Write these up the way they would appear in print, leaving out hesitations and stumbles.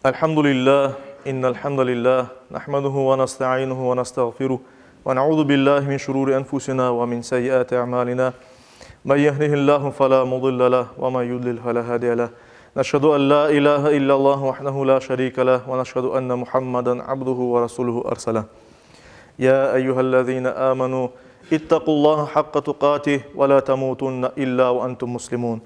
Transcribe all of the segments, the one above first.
الحمد لله إن الحمد لله نحمده ونستعينه ونستغفره ونعوذ بالله من شرور أنفسنا ومن سيئات أعمالنا من يهده الله فلا مضل له ومن يضلل فلا هادي له نشهد أن لا إله إلا الله وحده لا شريك له ونشهد أن محمدا عبده ورسوله أرسله يا أيها الذين آمنوا اتقوا الله حق تقاته ولا تموتن إلا وأنتم مسلمون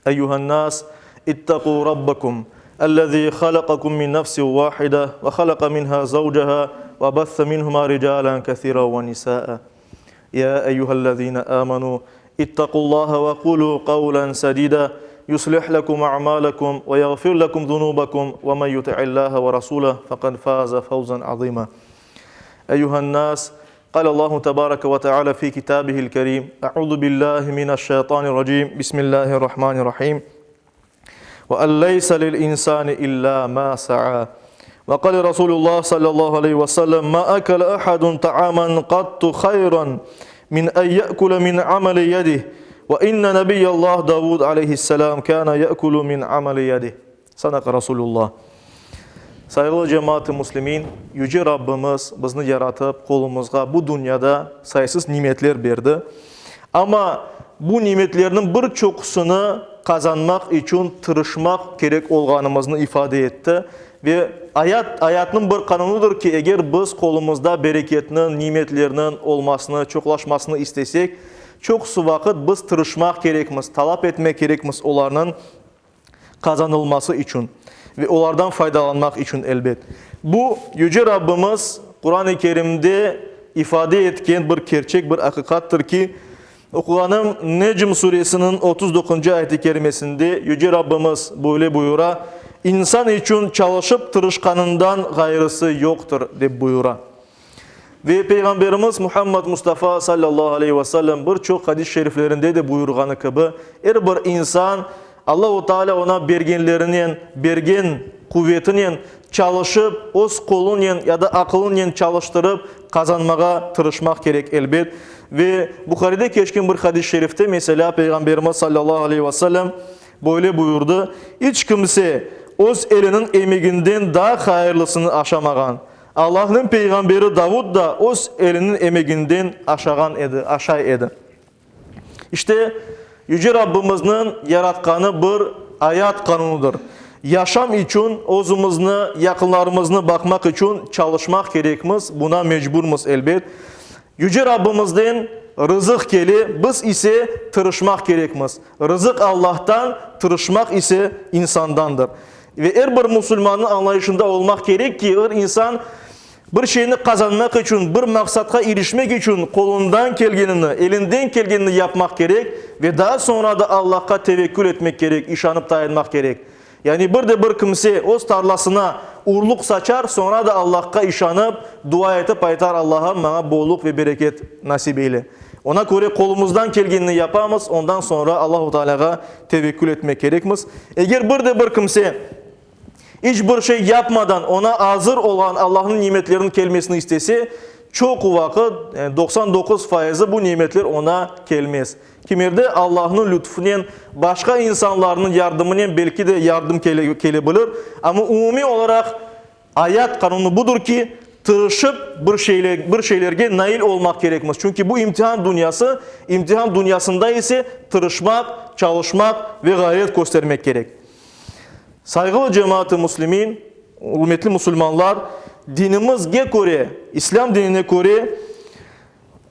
أيها الناس اتقوا ربكم الذي خلقكم من نفس واحدة وخلق منها زوجها وبث منهما رجالا كثيرا ونساء يا أيها الذين آمنوا اتقوا الله وقولوا قولا سديدا يصلح لكم أعمالكم ويغفر لكم ذنوبكم ومن يطع الله ورسوله فقد فاز فوزا عظيما أيها الناس قال الله تبارك وتعالى في كتابه الكريم أعوذ بالله من الشيطان الرجيم بسم الله الرحمن الرحيم وأن ليس للإنسان إلا ما سعى وقال رسول الله صلى الله عليه وسلم ما أكل أحد طعاما قط خيرا من أن يأكل من عمل يده وإن نبي الله داود عليه السلام كان يأكل من عمل يده Sadaqa Rasulullah. Sayğılı cemaat-ı muslimin, Yüce Rabbimiz bizni yaratıp, qolumızğa bu dünyada sayısız nimetler berdi. Amma bu nimetlerniñ bir çoqusını qazanmaq içün tırışmaq kerek olğanımıznı ifade etti. Ve ayat, ayatnıñ bir qanunıdır ki, eger biz qolumızda bereketniñ, nimetlerniñ olmasını, çoqlaşmasını istesek, çoqusı vaqıt biz tırışmaq kerekmiz, talap etmek kerekmiz olarnıñ qazanılması içün ve olardan faydalanmaq içün, elbet. Bu, Yüce Rabbimiz Quran-ı Kerimde ifade etken bir kerçek, bir aqiqattır ki, oquğanım Necm suresiniñ 39-ncı ayet-i kerimesinde Yüce Rabbimiz böyle buyura, İnsan içün çalışıp tırışqanından ğayrısı yoqtır, dep buyura. Ve Peyğamberimiz Muhammad Mustafa sallallahu aleyhi ve sellem bir çoq hadis-i şeriflerinde de buyurğanı kibi, er bir insan Allahu Teala oña bergenlerinen, bergen quvetinen çalışıp, öz qolunen ya da aqılınen çalıştırıp qazanmağa tırışmaq kerek, elbet. Ve Buharide keçken bir hadis-i şerifte, meselâ, Peyğamberimiz sallallahu aleyhi ve sellem böyle buyurdı, İç kimse öz eliniñ emeginden daa hayırlısını aşamağan. Allahnıñ peyğamberi Davud da öz eliniñ emeginden aşağan edi, aşay edi. İşte, Yüce Rabbimizniñ yaratqanı bir ayat qanunıdır. Yaşam içün, özümizni, yaqınlarımıznı baqmaq içün çalışmaq kerekmiz, buna mecburmız, elbet. Yüce Rabbimizden rızıq kele, biz ise tırışmaq kerekmiz. Rızıq Allahtan, tırışmaq ise insandandır. Ve er bir musulmannıñ añlayışında olmaq kerek ki, bir insan bir şeyni qazanmaq içün, bir maqsatqa irişmek içün qolundan kelgenini, elinden kelgenini yapmaq kerek ve daa soñra da Allahqa tevekkül etmek kerek, işanıp tayanmaq kerek. Yani bir de bir kimse öz tarlasına urluq saçar, soñra da Allahqa işanıp, dua etip aytar, Allahım, maña bolluq ve bereket nasip eyle. Ona köre qolumızdan kelgenini yapamız, ondan soñra Allahu Tealâğa tevekkül etmek kerekmiz. Eger bir de bir kimse iç bir şey yapmadan oña azır olğan Allahnıñ nimetleriniñ kelmesini istese, çoqu vaqıt, yani 99 fayızı bu nimetler oña kelmez. Kimerde Allahnıñ lütfünen, başqa insanlarnıñ yardımınen belki de yardım kele bilir, amma umumiy olaraq Ayat qanunı budır ki, tırışıp bir şeyler, bir şeylerge nail olmaq kerekmiz. Çünki bu imtihan dünyası, imtihan dünyasında ise tırışmaq, çalışmaq ve ğayret köstermek kerek. Sayğılı cemaat-ı müslimin, ürmetli musulmanlar, dinimizge köre, İslâm dinine köre,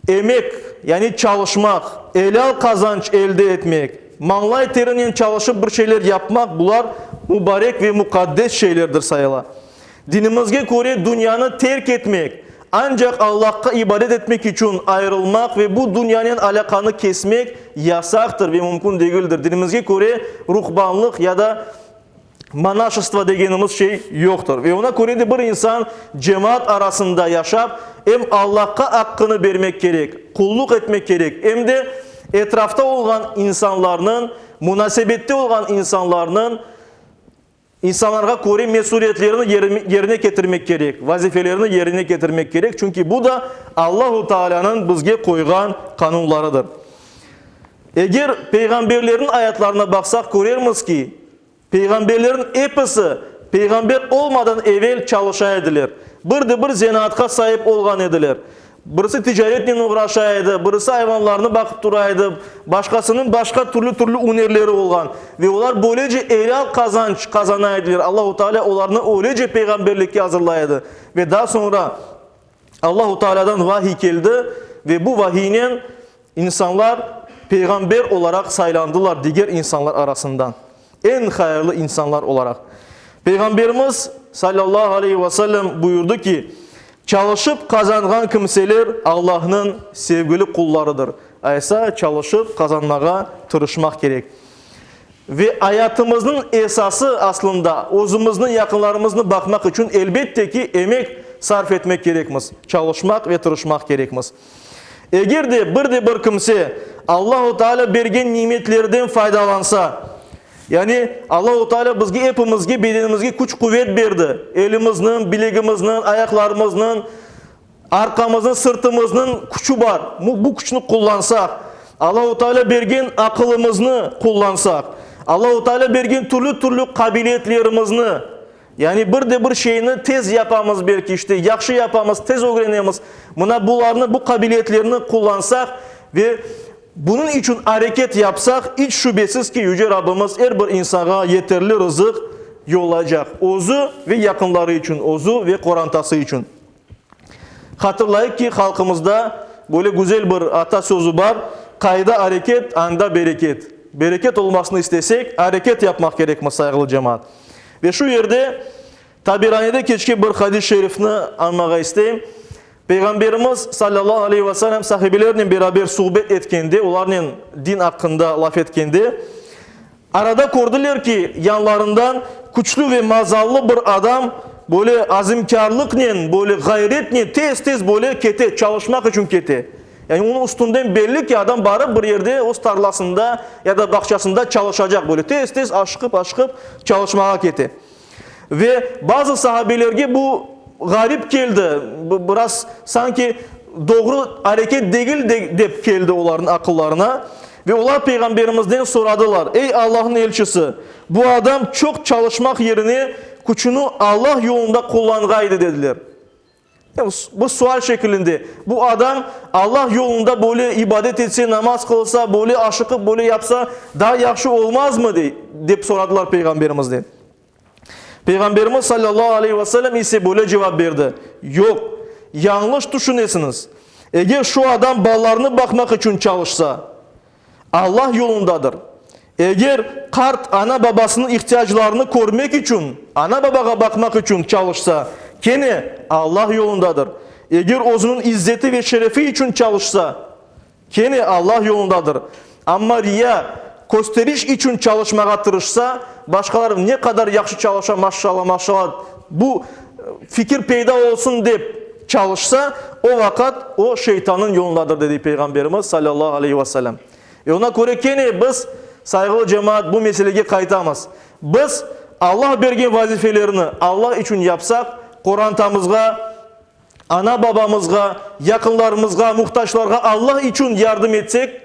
Emek, yani çalışmaq, elâl qazanç elde etmek, mañlay terinen çalışıp bir şeyler yapmaq, bular mubarek ve muqaddes şeylerdir sayıla. Dinimizge köre dünyanı terk etmek, ancaq Allahqa ibadet etmek içün ayırılmaq ve bu dünyanen alâqanı kesmek yasaqtır ve mümkün degildir. Dinimizge köre ruhbanlıq ya da Monaşestvo degenimiz şey yoqtır. Ve ona köre de bir insan cemaat arasında yaşap, em Allahqa aqqını bermek kerek, qulluq etmek kerek, em de etrafta olğan insanlarnıñ, munasebette olğan insanlarnıñ, insanlarğa köre mesüliyetlerini yerine ketirmek kerek, vazifelerini yerine ketirmek kerek, çünki bu da Allahu Taalânıñ bizge qoyğan qanunlarıdır. Eger peyğamberlerniñ ayatlarına baqsaq, körermiz ki, peyğamberlerniñ episi. Peyğamber olmadan evel çalışa ediler. Bir de bir zenaatqa saip olğan ediler. Birisi ticaretnen oğraşa edi, birisi ayvanlarnı baqıp tura edi, başqasınıñ başqa türlü-türlü ünerleri olğan. Ve olar böylece elâl qazanç qazana ediler. Allahu Teala olarnı öylece peyğamberlikke azırlay edi. Ve daa soñra Allahu Tealadan vahiy keldi ve bu vahiynen İnsanlar peyğamber olaraq saylandılar diger insanlar arasından, eñ hayırlı insanlar olaraq. Peyğamberimiz, salâllahu aleyhi ve sellem, buyurdı ki, Çalışıp qazanğan kimseler Allahnıñ sevgili qullarıdır. Aysa çalışıp qazanmağa tırışmaq kerek. Ve ayatımıznıñ esası aslında özümizni, yaqınlarımıznı baqmaq içün elbette ki, emek sarf etmek kerekmiz, çalışmaq ve tırışmaq kerekmiz. Eger de bir de bir kimse Allahu Teala bergen nimetlerden faydalansa, yani Allahu Teala bizge epimizge bedenimizge küç-quvet berdi, elimizniñ, bilegimizniñ, ayaqlarımıznıñ, arqamıznıñ, sırtımıznıñ küçü bar, bu küçni qullansaq, Allahu Teala bergen aqılımıznı qullansaq, Allahu Teala bergen türlü-türlü qabiliyetlerimizni, Yani bir de bir şeyni tez yapamız belki, işte, yahşı yapamız, tez ögrenemiz. Mına bularnı, bu qabiliyetlerni qullansaq ve bunıñ içün areket yapsaq, iç şübesiz ki, Yüce Rabbimiz er bir insanğa yeterli rızıq yollaycaq, özü ve yaqınları içün, özü ve qorantası içün. Hatırlayıq ki, halqımızda böyle güzel bir ata sözü bar, Qayda areket, anda bereket. Bereket olmasını istesek, areket yapmaq kerekmiz, sayğılı cemaat. Ve şu yerde Tabiranide keçken bir hadis-i şerifni añmağa isteyim. Peyğamberimiz, salâllahu aleyhi ve selem, sahibelernen beraber suhbet etkende, olarnen din aqqında laf etkende, arada kördiler ki, yanlarından küçlü ve mazallı bir adam böyle azimkârlıqnen, böyle ğayretnen tez-tez böyle kete, çalışmaq içün kete. Yani onıñ üstünden belli ki, adam barıp bir yerde öz tarlasında ya da bağçasında çalışacaq, böyle tez-tez aşıqıp-aşıqıp çalışmağa kete. Ve bazı sahabelerge bu ğarip keldi, biraz sanki doğru areket degil dep keldi olarnıñ aqıllarına. Ve olar Peyğamberimizden soradılar, Ey Allahnıñ elçisi, bu adam çoq çalışmaq yerine küçüni Allah yolunda qullanğaydı, dediler. Bir sual şekilinde, bu adam Allah yolunda böyle ibadet etse, namaz qılsa, böyle aşıqıp, böyle yapsa, daa yahşı olmazmı, dey, dep soradılar Peyğamberimizden. Peyğamberimiz salâllahu aleyhi ve sellem ise böyle cevap berdi, Yoq, yañlış tüşünesiñiz. Eger şu adam balalarını baqmaq içün çalışsa, Allah yolundadır. Eger qart ana-babasınıñ ihtiyaclarını körmek içün, ana-babağa baqmaq içün çalışsa, kene Allah yolundadır. Eger özüniñ izzeti ve şerefi içün çalışsa, kene Allah yolundadır. Amma riya, kösteriş içün çalışmağa tırışsa, başqalar ne qadar yahşı çalışa, maşşalla, maşşalla, bu fikir peyda olsun dep çalışsa, o vaqıt o şeytannıñ yolundadır, dedi Peyğamberimiz, salâllahu aleyhi ve sellem. Ve oña köre kene biz, sayğılı cemaat, bu meselege qaytamız. Biz Allah bergen vazifelerni Allah içün yapsaq, qorantamızğa, ana-babamızğa, yaqınlarımızğa, muhtaçlarğa Allah içün yardım etsek,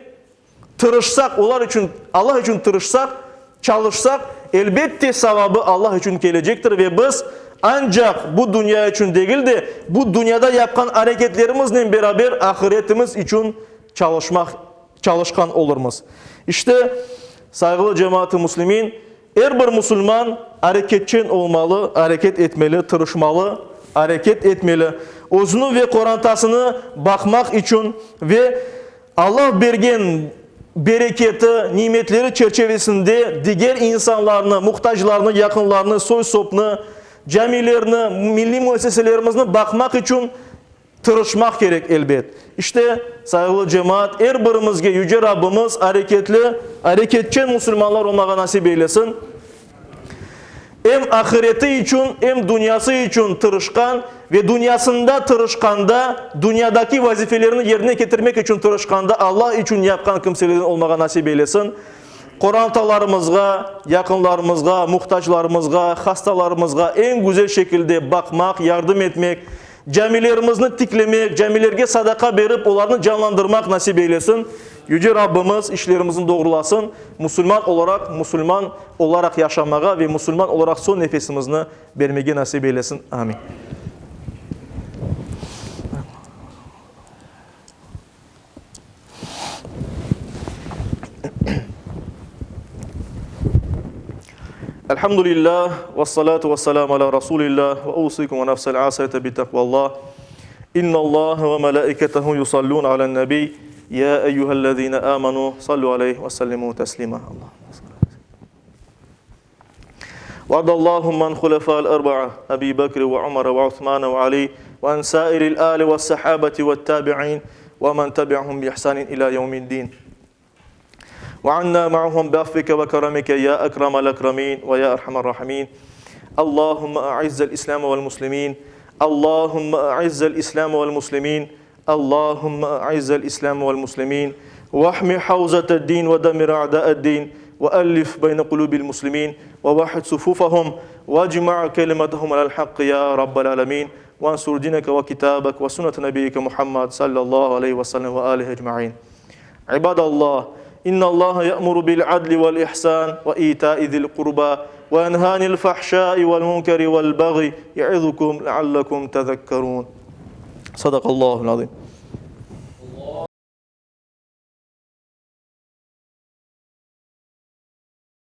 Tırışsaq, olar içün, Allah içün tırışsaq, çalışsaq, elbette savabı Allah içün kelecektir ve biz ancaq bu dünya içün degil de, bu dünyada yapqan areketlerimiznen beraber ahiretimiz içün çalışmaq, çalışqan olurmız. İşte, sayğılı cemaat-ı müslimin, Er bir musulman areketçen olmalı, areket etmeli, tırışmalı, areket etmeli, özüni ve qorantasını baqmaq içün ve Allah bergen bereketi, nimetleri çerçevesinde diger insanlarnı, muhtaclarnı, yaqınlarnı, soy-sopnı, camilerni, milliy müesseselerimizni baqmaq içün Tırışmaq kerek, elbet. İşte, sayğılı cemaat, er birimizge Yüce Rabbimiz areketli, areketçen musulmanlar olmağa nasip eylesin. Em ahireti içün, em dünyası içün tırışqan ve dünyasında tırışqanda, dünyadaki vazifelerini yerine ketirmek içün tırışqanda Allah içün yapqan kimselerden olmağa nasip eylesin. Qorantalarımızğa, yaqınlarımızğa, muhtaclarımızğa, hastalarımızğa eñ güzel şekilde baqmaq, yardım etmek, Camilerimizni tiklemek, camilerge sadaqa berip, olarnı canlandırmaq nasip eylesin. Yüce Rabbimiz işlerimizni doğrulasın, musulman olaraq, musulman olaraq yaşamağa ve musulman olaraq soñ nefesimizni bermege nasip eylesin. Amin. Elhamdülillah, vessalatu vesselamu ala Rasulillah, ve usikum ve nefsel asiyete bi takvallah. İnna ve melaiketehu yusallun alen nebi. Ya eyyühellezine amenu sallu aleyhi ve sellimu teslima. Allah. وارض اللهم عن خلفاء الأربعة أبي بكر وعمر وعثمان وعلي وعن سائر الآل والصحابة والتابعين ومن تبعهم بإحسان إلى يوم الدين وعنا معهم بعفوك وكرمك يا أكرم الأكرمين ويا أرحم الراحمين اللهم أعز الإسلام والمسلمين اللهم أعز الإسلام والمسلمين اللهم أعز الإسلام والمسلمين واحمي حوزة الدين ودمر أعداء الدين وألف بين قلوب المسلمين ووحد صفوفهم واجمع كلمتهم على الحق يا رب العالمين وانصر دينك وكتابك وسنة نبيك محمد صلى الله عليه وسلم وآله أجمعين عباد الله إن الله يأمر بالعدل والإحسان وإيتاء ذي القربى وينهى عن الفحشاء والمنكر والبغي يعظكم لعلكم تذكرون صدق الله العظيم.